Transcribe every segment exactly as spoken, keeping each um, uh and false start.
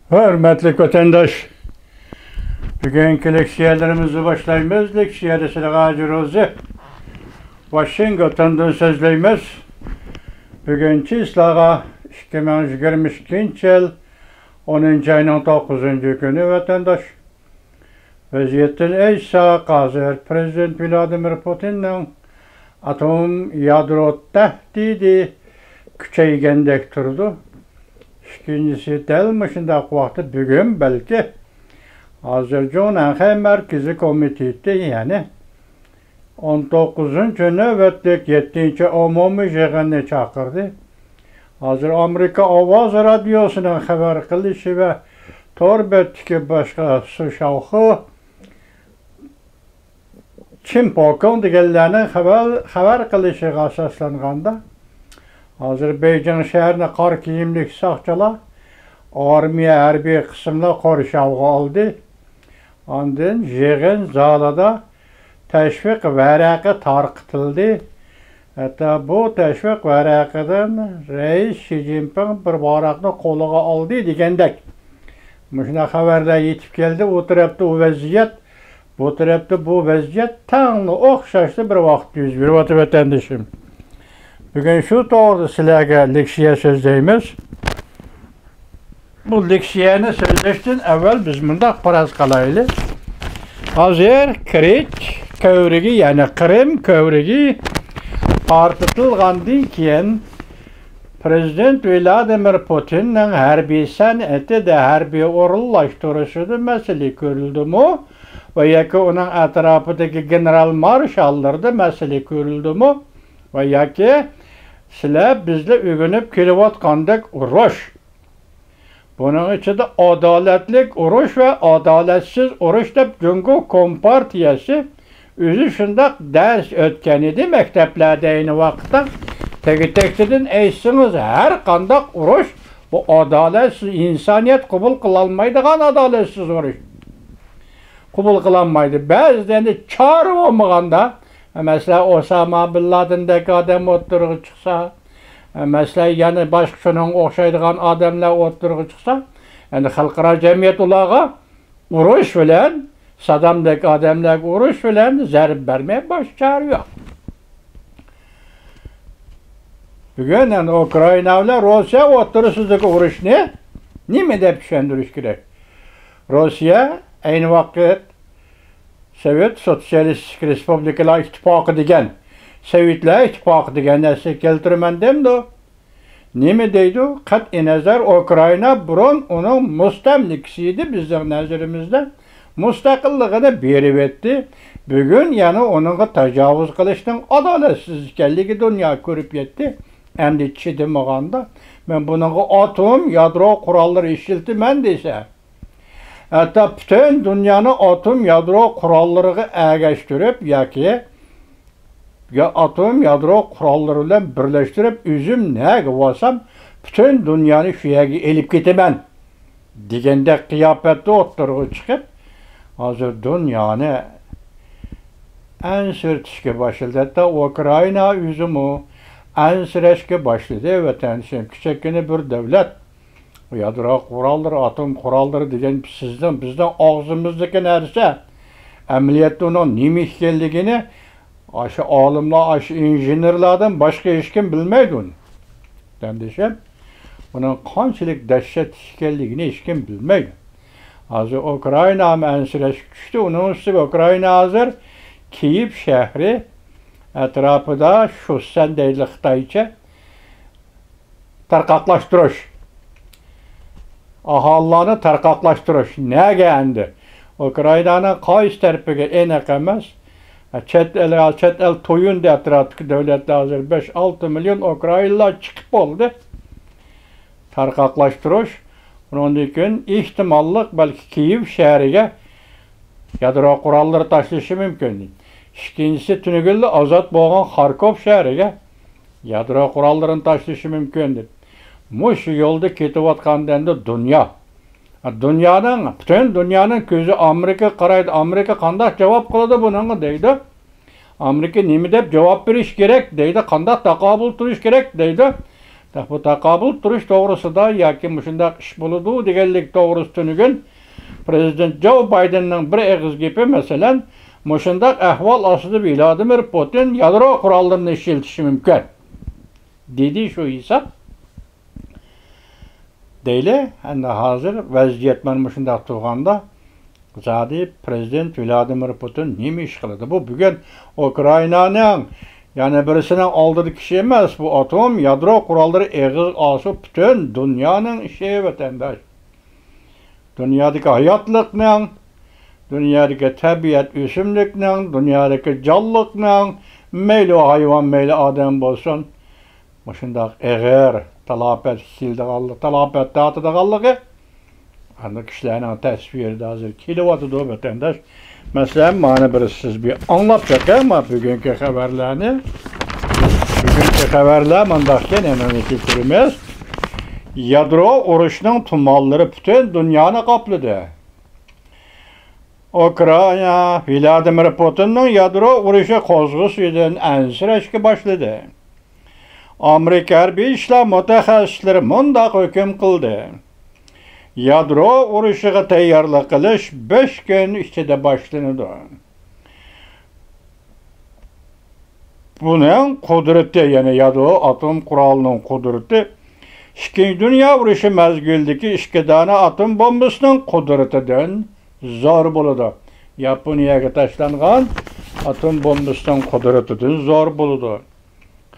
ھۆرمەتلىك ۋەتەنداش، بۈگۈنكى لېكسىيەلىرىمىزنى باشلايمىز. لېكسىيەدە سىلەرگە ھاجى روزى، ۋاشىنگتوندىن سۆزلەيمىز. بۈگۈن چىسلاغا ئىككى مىڭ يىگىرمە ئىككىنچى يىل ئونىنچى ئاينىڭ توققۇزىنچى كۈنى، ۋەتەنداش. ۋەزىيەتتىن ئېيتساق، ھازىر پىرېزىدېنت ۋلادىمىر پۇتىننىڭ ئاتوم يادرو تەھدىتى كۈچەيگەندەك تۇرىدۇ. ئىككىنچىسى، دەل مۇشۇنداق ۋاقىتتا بۈگۈن، بەلكى ھازىر جۇڭنەنخەي مەركىزىي كومىتېتى، يەنى ئون توققۇزىنچى نۆۋەتلىك يەتتىنچى ئومۇمىي يىغىننى چاقىردى. ھازىر ئامېرىكا ئاۋازى رادىيوسىنىڭ خەۋەر قىلىشى ۋە تور بەتتىكى باشقا سۇشاۋخې، چىنپوكىڭ دېگەنلەرنىڭ خەۋەر، خەۋەر قىلىشىغا ئاساسلانغاندا، ھازىر بېيجىڭ شەھىرىنى قارا كىيىملىك ساقچىلار، ئارمىيە ھەربىي قىسىملار قورشاۋغا ئالدى. ئاندىن يىغىن زالىدا تەشۋىق ۋەرەقە تارقىتىلدى. ھەتتا بۇ تەشۋىق ۋەرەقىدىن رەئىس شى جىنپىڭ بىر ۋاراقنى قولىغا ئالدى دېگەندەك، مۇشۇنداق خەۋەرلەر يېتىپ كەلدى. ئۇ تەرەپتە ئۇ ۋەزىيەت، بۇ تەرەپتە بۇ ۋەزىيەت تەڭلا ئوخشاشلا بىر ۋاقىتتا يۈز بېرىۋاتىدۇ، ۋەتەندىشىم. بۈگۈن شۇ توغرىدا سىلەرگە لېكسىيە سۆزلەيمىز. بۇ لېكسىيەنى سۆزلەشتىن ئەۋۋەل بىز مۇنداق پەرەز قىلايلى. ھازىر كېرچ كۆۋرۈكى، يەنى قىرىم كۆۋرۈكى پارتلىتىلغاندىن كېيىن، پىرېزىدېنت ۋلادىمىر پۇتىننىڭ ھەربىي سەنئىتىدە، ھەربىي ئورۇنلاشتۇرۇشىدا مەسىلە كۆرۈلدىمۇ؟ ۋە ياكى ئۇنىڭ ئەتراپىدىكى گېنېرال مارشاللىرىدا مەسىلە كۆرۈلدىمۇ؟ ۋە ياكى سىلەر بىزلەر ئۆگىنىپ كېلىۋاتقاندەك ئۇرۇش، بۇنىڭ ئىچىدە ئادالەتلىك ئۇرۇش ۋە ئادالەتسىز ئۇرۇش دەپ جۇڭگو كومپارتىيەسى ئۆزى شۇنداق دەرس ئۆتكەن ئىدى مەكتەپلەردە ئەينى ۋاقىتتا. تېگى-تەكتىدىن ئېيتسىڭىز، ھەر قانداق ئۇرۇش بۇ ئادالەتسىز، ئىنسانىيەت قوبۇل قىلالمايدىغان ئادالەتسىز ئۇرۇش. قوبۇل قىلالمايدۇ. بەزىدە ئەمدى چارە بولمىغاندا، مەسىلەن، ئوساما بىن لادىندەك ئادەم ئوتتۇرىغا چىقسا، مەسىلەن، يەنە باشقا شۇنىڭغا ئوخشايدىغان ئادەملەر ئوتتۇرىغا چىقسا، ئەمدى خەلقئارا جەمئىيەت ئۇلارغا ئۇرۇش بىلەن، سادامدەك ئادەملەرگە ئۇرۇش بىلەن زەربە بەرمەي باشقا چارە يوق. بۈگۈن ئەمدى ئۇكرائىنا بىلەن روسىيە ئوتتۇرىسىدىكى ئۇرۇشنى نېمە دەپ چۈشەندۈرۈش كېرەك؟ روسىيە ئەينى ۋاقىت سوۋېت سوتسىيالىستىك رېسپۇبلىكىلار ئىتتىپاقى دېگەن، سوۋېتلار ئىتتىپاقى دېگەن نەرسىگە كەلتۈرىمەن دەمدۇ؟ نېمە دەيدۇ؟ قەتئىينەزەر، ئۇكرائىنا بۇرۇن ئۇنىڭ مۇستەملىكىسى ئىدى بىزنىڭ نەزىرىمىزدە. مۇستەقىللىقىنى بېرىۋەتتى. بۈگۈن يەنە ئۇنىڭغا تاجاۋۇز قىلىشنىڭ ئادالەتسىز ئىكەنلىكى دۇنيا كۆرۈپ يەتتى. ئەمدى چىدىمىغاندا، مەن بۇنىڭغا ئاتوم يادرو قوراللىرى ئىشلىتىمەن دېسە، ھەتتا پۈتۈن دۇنيانى ئاتوم يادرو قوراللىرىغا ئەگەشتۈرۈپ ياكى يا ئاتوم يادرو قوراللىرى بىلەن بىرلەشتۈرۈپ، ئۆزۈم نەگە بارسام، پۈتۈن دۇنيانى شۇ يەرگە ئېلىپ كېتىمەن دېگەندەك قىياپەتتە ئوتتۇرىغا چىقىپ، ھازىر دۇنيانى ئەنسىرىتىشكە باشلىدى. ھەتتا ئۇكرائىنا ئۆزىمۇ ئەنسىرەشكە باشلىدى. ۋەتەندىشىم، كىچىككىنە بىر دۆلەت، يادرو قوراللىرى، ئاتوم قوراللىرى دېگەن سىزنىڭ، بىزنىڭ ئاغزىمىزدىكى نەرسە. ئەمەلىيەتتە ئۇنىڭ نېمە ئىكەنلىكىنى ئاشۇ ئالىملار، ئاشۇ ئىنژېنېرلاردىن باشقا ھېچكىم بىلمەيدۇ ئۇنى. ۋەتەندىشىم، ئۇنىڭ قانچىلىك دەھشەت ئىكەنلىكىنى ھېچكىم بىلمەيدۇ. ھازىر ئۇكرائىنامۇ ئەنسىرەشكە چۈشتى. ئۇنىڭ ئۈستىگە ئۇكرائىنا ھازىر كىيىپ شەھىرى ئەتراپىدا شۇسسەن دەيدۇ خىتايچە، تارقاقلاشتۇرۇش. ئاھالىلارنى تارقاقلاشتۇرۇش. نەگە ئەمدى؟ ئۇكرائىنانىڭ قايسى تەرىپىگە ئېنىق ئەمەس. چەت ئەل، چەت ئەل تويۇندى، ئەتراپتىكى دۆلەتلەر ھازىر بەش، ئالتە مىليون ئۇكرائىنلار چىقىپ بولدى. تارقاقلاشتۇرۇش. ئۇنىڭدىن كېيىن ئېھتىماللىق بەلكى كىيېۋ شەھىرىگە يادرو قوراللىرى تاشلىشى مۇمكىن. ئىككىنچىسى، تۈنۈگۈنلا ئازاد بولغان خاركوف شەھىرىگە يادرو قوراللىرىنى تاشلىشى مۇمكىن دەپ. مۇشۇ يولدا كېتىۋاتقاندا ئەمدى دۇنيا، دۇنيانىڭ، پۈتۈن دۇنيانىڭ كۆزى ئامېرىكىغا قارايدۇ. ئامېرىكا قانداق جاۋاب قىلىدۇ بۇنىڭغا دەيدۇ. ئامېرىكا نېمە دەپ جاۋاب بېرىش كېرەك دەيدۇ، قانداق تاقابىل تۇرۇش كېرەك دەيدۇ. بۇ تاقابىل تۇرۇش توغرىسىدا ياكى مۇشۇنداق ئىش بولىدۇ دېگەنلىك توغرىسىدا تۈنۈگۈن پىرېزىدېنت جو بايدېننىڭ بىر ئېغىز گېپى، مەسىلەن، مۇشۇنداق ئەھۋال ئاستىدا ۋلادىمىر پۇتىن يادرو قوراللىرىنى ئىشلىتىشى مۇمكىن، دېدى. شۇ ھېساب دەيلى، ئەمدى ھازىر ۋەزىيەت مانا مۇشۇنداق تۇرغاندا، زادى پىرېزىدېنت ۋلادىمىر پۇتىن نېمە ئىش قىلىدۇ؟ بۇ بۈگۈن ئۇكرائىنانىڭ، يەنە بىرسىنىڭ ئالدىدىكى ئىشى ئەمەس، بۇ ئاتوم يادرو قوراللىرى ئېغىز ئالسا پۈتۈن دۇنيانىڭ ئىشى، ۋەتەنداش. دۇنيادىكى ھاياتلىقنىڭ، دۇنيادىكى تەبىئەت، ئۆسۈملۈكنىڭ، دۇنيادىكى جانلىقنىڭ، مەيلى ئۇ ھايۋان، مەيلى ئادەم بولسۇن، مۇشۇنداق ئېغىر تالاپەتكە كېلىدىغانلىقى، تالاپەت تارتىدىغانلىقى ئەمدى كىشىلەرنىڭ تەسۋىرىدە ھازىر كېلىۋاتىدۇ، ۋەتەنداش. مەسىلەن، مانا بىر سىز بىر ئاڭلاپ بېقىڭ، ما بۈگۈنكى خەۋەرلەرنى. بۈگۈنكى خەۋەرلەر مۇنداقكەن، ھەممىمىز كۆرىمىز. يادرو ئۇرۇشنىڭ تۇمانلىرى پۈتۈن دۇنيانى قاپلىدى. ئۇكرائىنا ۋلادىمىر پۇتىننىڭ يادرو ئۇرۇشى قوزغىسىدىن ئەنسىرەشكە باشلىدى. ئامېرىكا ھەربىي ئىشلار مۇتەخەسسىسلىرى مۇنداق ھۆكۈم قىلدى: يادرو ئۇرۇشىغا تەييارلىق قىلىش بەش كۈن ئىچىدە باشلىنىدۇ. بۇنىڭ قۇدرىتى، يەنى يادرو ئاتوم قورالىنىڭ قۇدرىتى ئىككىنچى دۇنيا ئۇرۇشى مەزگىلىدىكى ئىككى دانە ئاتوم بومبىسىنىڭ قۇدرىتىدىن زور بولىدۇ. ياپونىيەگە تاشلانغان ئاتوم بومبىسىنىڭ قۇدرىتىدىن زور بولىدۇ.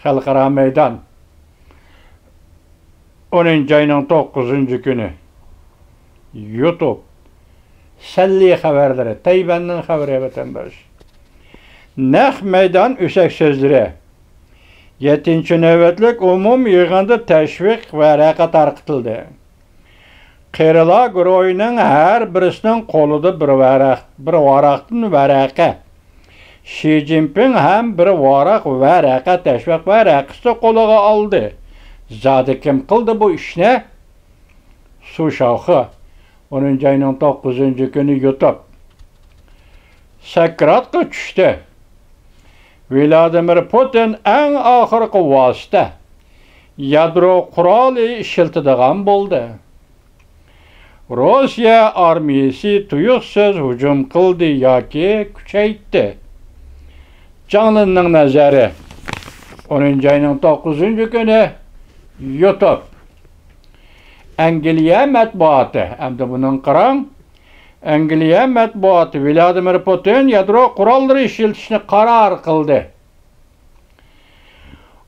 خەلقئارا مەيدان. ئونىنچى ئاينىڭ توققۇزىنچى كۈنى. يۇتۇب. سەللە خەۋەرلىرى، تەيۋەننىڭ خەۋىرى، ۋەتەنداش. نەق مەيدان ئۆسەك سۆزلىرى. يەتتىنچى نۆۋەتلىك ئومۇمىي يىغىندا تەشۋىق ۋەرەقە تارقىتىلدى. قېرىلار گۇرۇھىنىڭ ھەر بىرسىنىڭ قولىدا بىر ۋەرەق، بىر ۋاراقتىن ۋەرەقە. شى جىنپىڭ ھەم بىر ۋاراق ۋەرەقە، تەشۋىق ۋەرەقىسى قولىغا ئالدى. زادى كىم قىلدى بۇ ئىشنى؟ سۇ شاۋخې، ئونىنچى ئاينىڭ توققۇزىنچى كۈنى يۇتۇپ سەكراتقا چۈشتى. ۋلادىمىر پۇتىن ئەڭ ئاخىرقى ۋاسىتە، يادرو قورالى ئىشلىتىدىغان بولدى. روسىيە ئارمىيىسى تۇيۇقسىز ھۇجۇم قىلدى ياكى كۈچەيتتى. جاڭلىننىڭ نەزەرى، ئونىنچى ئاينىڭ توققۇزىنچى كۈنى يۇتۇپ. ئەنگلىيە مەتبۇئاتى، ئەمدى بۇنىڭ قاراڭ. ئەنگلىيە مەتبۇئاتى ۋلادىمىر پۇتىن يادرو قوراللىرى ئىشلىتىشنى قارار قىلدى.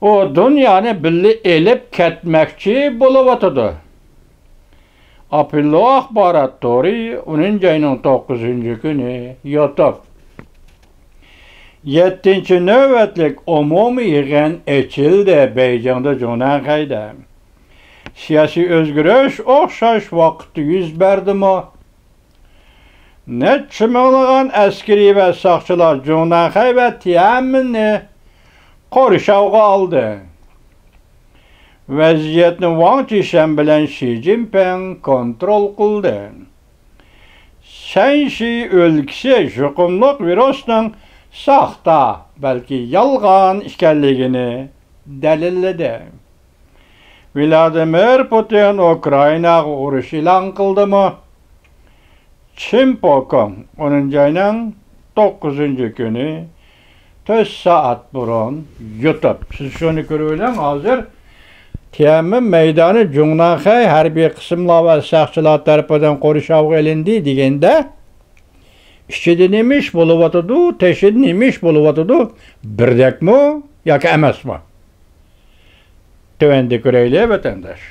ئۇ دۇنيانى بىللە ئېلىپ كەتمەكچى بولۇۋاتىدۇ. ئاپوللو ئاخبارات تورى، ئونىنچى ئاينىڭ توققۇزىنچى كۈنى يۇتۇپ. يەتتىنچى نۆۋەتلىك ئومۇمىي يىغىن ئېچىلدى بېيجىڭدا، جۇڭنەنخەيدە. سىياسىي ئۆزگىرىش ئوخشاش ۋاقىتتا يۈز بەردىمۇ؟ نەچچە مىڭلىغان ئەسكىرىي ۋە ساقچىلار جۇڭنەنخەي ۋە تيەنئەنمېننى قورشاۋغا ئالدى. ۋەزىيەتنى ۋاڭ چىشەن بىلەن شى جىنپىڭ كونترول قىلدى. شەنشى ئۆلكىسى يۇقۇملۇق ۋىرۇسنىڭ ساختا، بەلكى يالغان ئىكەنلىكىنى دەلىللىدى. ۋلادىمىر پۇتىن ئۇكرائىناغا ئۇرۇش ئېلان قىلدىمۇ؟ چىن پوكوڭ، ئونىنچى ئاينىڭ توققۇزىنچى كۈنى، تۆت سائەت بۇرۇن يۇتۇپ. سىز شۇنى كۆرۈۋېلىڭ، ھازىر تيەنئەنمېن مەيدانى جۇڭنەنخەي ھەربىي قىسىملار ۋە ساقچىلار تەرىپىدىن قورشاۋغا ئېلىندى دېگەندە، ئىچىدە نېمە ئىش بولۇۋاتىدۇ، تېشىدا نېمە ئىش بولۇۋاتىدۇ، بىردەكمۇ ياكى ئەمەسمۇ؟ تۆۋەندە كۆرەيلى، ۋەتەنداش.